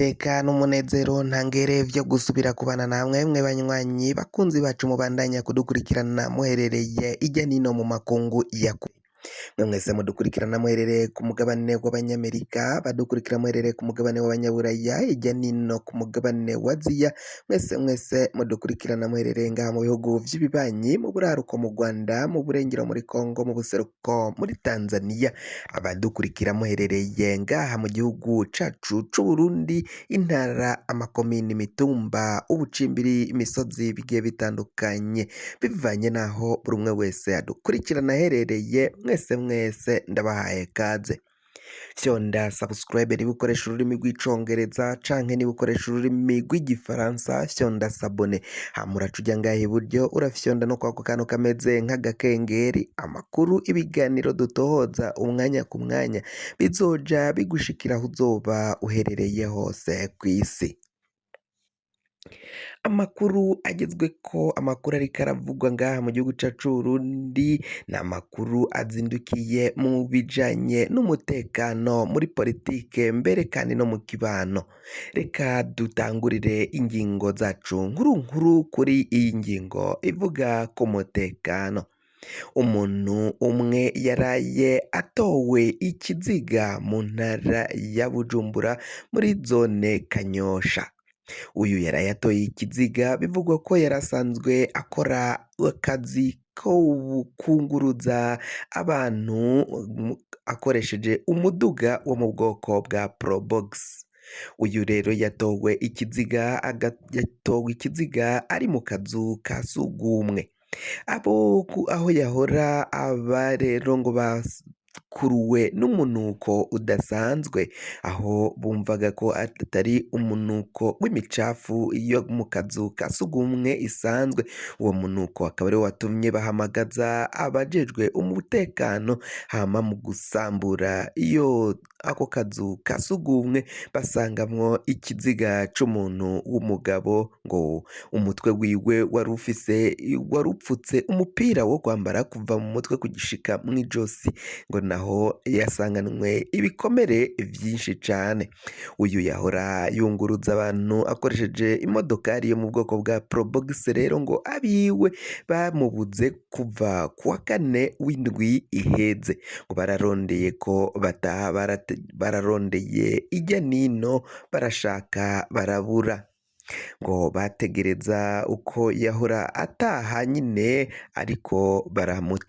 Iteka n'umunezero ntangere vyo gusubira kubana namwe mwe banywanyi bakunzi bacu mubandanya kudukurikirana muherereye irya nino mu makungu ya kure. Mwe mwese mudukurikirana muherereye ku mugabane w'abanyamerika, badukurikira muherereye ku mugabane w'abanyaburaya, irya nino ku mugabane wa Aziya, mwese mwese mudukurikirana muherereye ngaha mu bihugu vy'ibibanyi, mu buraruko mu Rwanda, mu burengero muri Kongo, mu buseruko muri Tanzania, abadukurikira muherereye ngaha mu gihugu cacu c'Uburundi, intara, amakomini, imitumba, ubucimbiri, imisozi bigiye bitandukanye, bivanye n'aho buri umwe wese adukurikirana aherereye, mwese mwese ndabahaye kaze. Fyonda subscribe niba ukoresha ururimi rw'icongereza canke niba ukoresha ururimi rw'igifaransa fyonda s'abonner, hama uraca uja ngaha iburyo urafyonda no kwako kantu kameze nk'agakengeri, amakuru ibiganiro dutohoza umwanya ku mwanya bizoja bigushikira aho uzoba uherereye hose kw'isi. Amakuru agezweko, amakuru ariko aravugwa ngaha mu gihugu cacu c'Uburundi, ni amakuru azindukiye mu bijanye n'umutekano muri politike mbere kandi no mu kibano. Reka dutangurire ingingo zacu nkuru nkuru kuri iyi ngingo ivuga ku mutekano. Umuntu umwe yaraye atowe ikiziga mu ntara ya Bujumbura muri zone Kanyosha. Uyu yaraye atoye ikiziga bivugwa ko yari asanzwe akora akazi ko kunguruza abantu akoresheje umuduga wo mu bwoko bwa Probox. Uyu rero yatowe ikiziga yatowe ikiziga ari mu kazu ka sugumwe. Abo aho yahora aba rero ngo bakuruwe n'umunuko udasanzwe, aho bumvaga ko atari umunuko w'imicafu yo mu kazu ka sugumwe isanzwe, uwo munuko akaba ariwo watumye bahamagaza abajejwe umutekano, hama mu gusambura iyo ako kazu ka sugumwe basangamwo ikiziga c'umuntu w'umugabo ngo umutwe wiwe wari ufise wari upfutse umupira wo kwambara kuva mu mutwe kugishika mw'ijosi ngo naho yasanganwe ibikomere vyinshi cane. Uyu yahora yunguruza abantu akoresheje imodokari yo mu bwoko bwa Probox rero ngo abiwe bamubuze kuva kuwa kane w'indwi iheze ngo bararondeye ko bataha bararondeye irya nino barashaka barabura ngo bategereza uko yahora ataha nyine ariko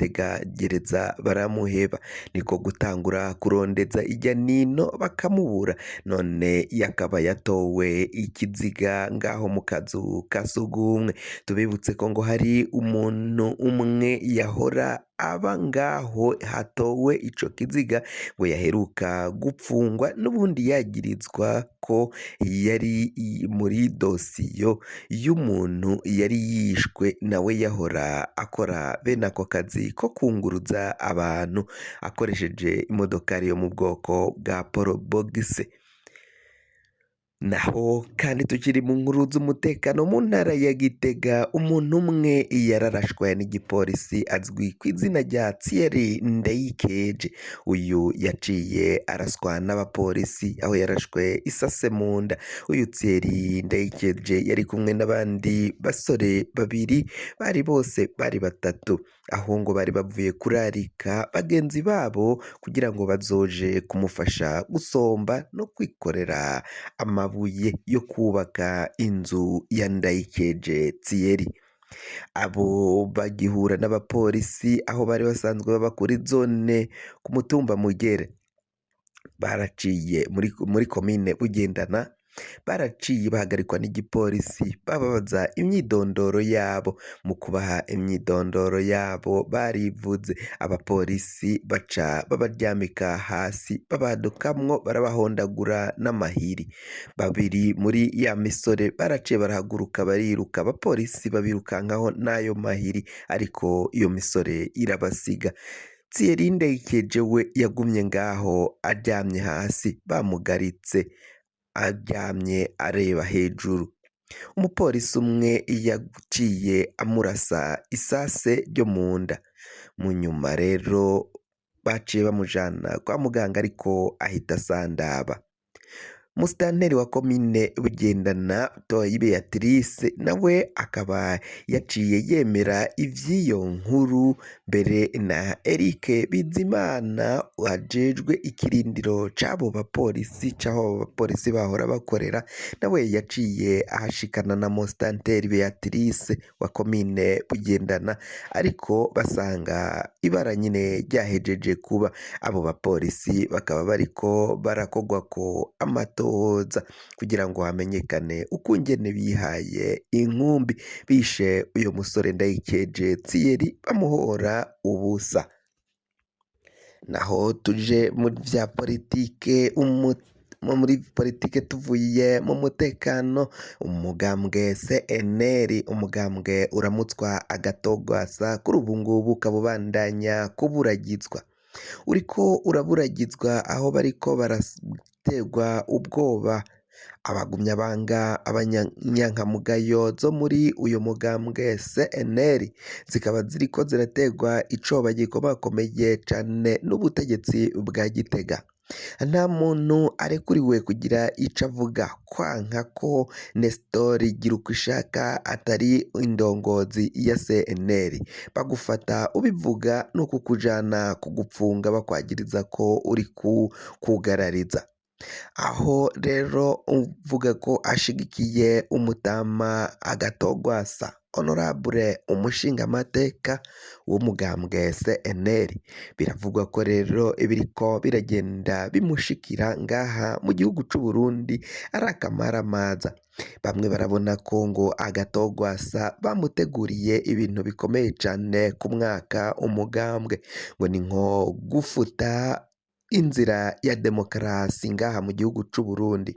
baramutegereza baramuheba niko gutangura kurondeza irya nino bakamubura none yakaba yatowe ikiziga ngaho mu kazu ka sugumwe tubibutse ko ngo hari umuntu umwe yahora aba ngaho hatowe ico kiziga ngo yaheruka gupfungwa n'ubundi yagirizwa ko yari muri dosiyo y'umuntu yari yishwe nawe yahora akora bene ako kazi ko kunguruza abantu akoresheje imodokari yo mu bwoko bwa porobogise. Naho kandi tukiri mu nkuru z'umutekano mu ntara ya Gitega umuntu umwe yararashwe n'igipolisi azwi ku izina rya Thierry Ndayikeje uyu yaciye araswa n'abapolisi aho yarashwe isase mu nda uyu Thierry Ndayikeje yari kumwe n'abandi basore babiri bari bose bari batatu aho ngo bari bavuye kurarika bagenzi babo kugira ngo bazoje kumufasha gusomba no kwikorera amabuye yo kubaka inzu ya Ndayikeje Thierry. Abo bagihura n'abapolisi aho bari basanzwe baba kuri zone ku mutumba Mugere, baraciye muri komine Bugendana, baraciye bahagarikwa n'igipolisi bababaza imyidondoro yabo, mu kubaha imyidondoro yabo barivuze, abapolisi baca babaryamika hasi babadukamwo barabahondagura n'amahiri, babiri muri ya misore baraciye barahaguruka bariruka, abapolisi babirukankaho n'ayo mahiri ariko iyo misore irabasiga. Thierry Ndayikeje we yagumye ngaho aryamye hasi bamugaritse aryamye areba hejuru. Umupolisi umwe yaciye amurasa isase ryo mu nda, mu nyuma rero baciye bamujana kwa muganga ariko ahita asandaba. Musitanteri wa komine Bugendana Toyi Beatrice nawe akaba yaciye yemera ivy'iyo nkuru mbere na Eric Bizimana ajejwe ikirindiro c'abo bapolisi c'aho abo bapolisi bahora bakorera nawe yaciye ahashikana na Musitanteri Beatrice wa komine Bugendana ariko basanga ibara nyine ryahejeje kuba abo bapolisi bakaba bariko barakogwako amatohoza kugira ngo hamenyekane ukungene bihaye inkumbi bishe uyo musore Ndayikeje Thierry bamuhora ubusa. Naho tuje mu vya politike muri politike tuvuye mu mutekano umugambwe CNL umugambwe uramutswa agatogwasa kuri ubu ngubu ukaba ubandanya kuburagizwa uriko uraburagizwa aho bariko baraterwa ubwoba abagumyabanga abanyankamugayo zo muri uyu mugambwe CNL zikaba ziriko ziraterwa icoba gikomakomeye cane n'ubutegetsi bwa Gitega nta muntu arekuriwe kugira ico avuga kwanka ko Nestor Girukwishaka atari indongozi ya CNL bagufata ubivuga no kukujana kugupfunga bakwagiriza ko uri kugarariza aho rero uvuga ko ashigikiye umutama agatogwasa honorable umushingamateka w'umugambwe CNL biravugwa ko rero ibiriko biragenda bimushikira ngaha mu gihugu c'u Burundi ari akamaramaza bamwe barabona ko ngo agatogwasa bamuteguriye ibintu bikomeye cane ku mwaka umugambwe ngo ni nko gufuta inzira ya demokarasi ngaha mu gihugu c'u Burundi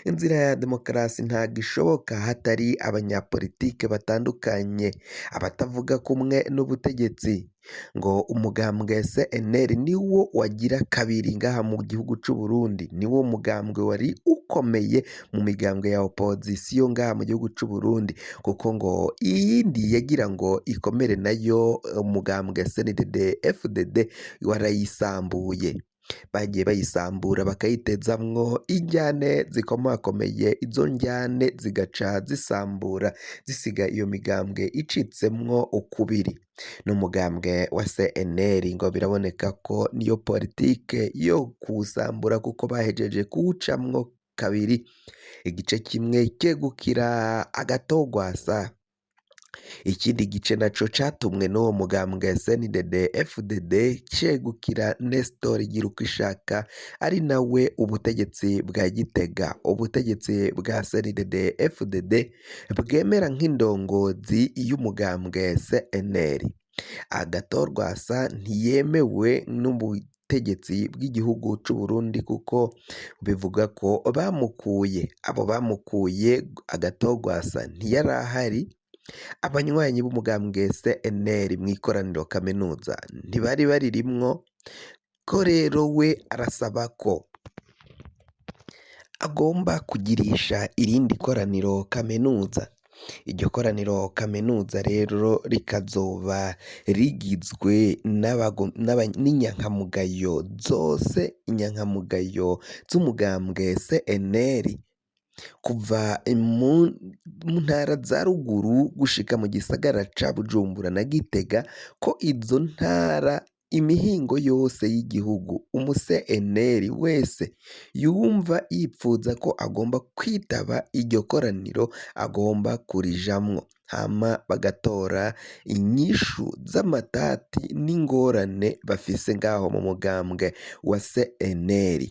inzira ya demokarasi ntabwo ishoboka hatari abanyapolitike batandukanye abatavuga kumwe n'ubutegetsi ngo umugambwe CNL niwo wagira kabiri ngaha mu gihugu c'u Burundi niwo mugambwe wari ukomeye mu migambwe ya opozisiyo ngaha mu gihugu c'u Burundi kuko ngo iyindi yagira ngo ikomere nayo umugambwe CNDD FDD warayisambuye bagiye bayisambura bakayitezamwo injyane zikomakomeye izo njyane zigaca zisambura zisiga iyo migambwe icitsemwo ukubiri n'umugambwe wa CNL ngo biraboneka ko niyo politike yo kuwusambura kuko bahejeje kuwucamwo kabiri igice kimwe kegukira agatogwasa ikindi gice naco catumwe n'uwo mugambwe CNDD FDD cegukira Nestor Girukwishaka ari nawe ubutegetsi bwa Gitega ubutegetsi bwa CNDD FDD bwemera nk'indongozi y'umugambwe CNL Agathon ntiyemewe n'ubutegetsi bw'igihugu c'u Burundi kuko bivuga ko bamukuye abo bamukuye Agathon ntiyari ahari abanywanyi b'umugambwe CNL mw'ikoraniro kaminuza ntibari baririmwo ko rero we arasaba ko agomba kugirisha irindi koraniro kaminuza iryo koraniro kaminuza rero rikazoba rigizwe n'inyankamugayo zose inyankamugayo z'umugambwe CNL kuva mu ntara za ruguru gushika mu gisagara ca Bujumbura na Gitega ko izo ntara imihingo yose y'igihugu umu CNL wese yumva yipfuza ko agomba kwitaba iryo koraniro agomba kurijamwo hama bagatora inyishu z'amatati n'ingorane bafise ngaho mu mugambwe wa CNL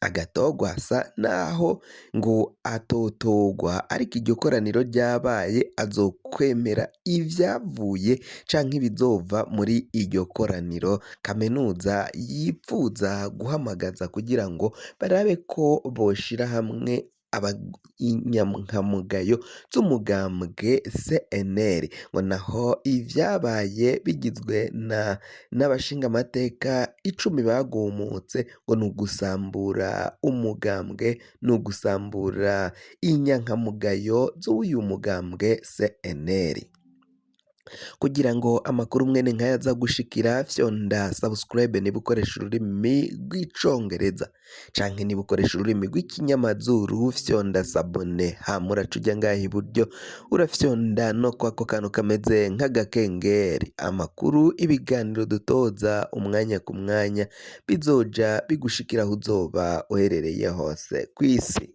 agatogwasa naho ngo atotogwa ariko iryo koraniro ryabaye azokwemera ivyavuye canke ibizova muri iryo koraniro kaminuza yipfuza guhamagaza kugira ngo barabe ko boshira hamwe inyankamugayo z'umugambwe CNL ngo naho ivyabaye bigizwe na n'abashingamateka icumi bagumutse ngo ni ugusambura umugambwe ni ugusambura inyankamugayo z'uyu mugambwe CNL. Kugira ngo amakuru mwene nkaya aza gushikira, fyonda subscribe niba ukoresha ururimi rw'Icongereza, canke niba ukoresha ururimi rw'Ikinyamazuru, fyonda s'abonner. Hama uraca uja ngaha iburyo, urafyonda no kwako kantu kameze nk'agakengeri. Amakuru, ibiganiro dutoza umwanya ku mwanya bizoja bigushikira aho uzoba uherereye hose kw'isi.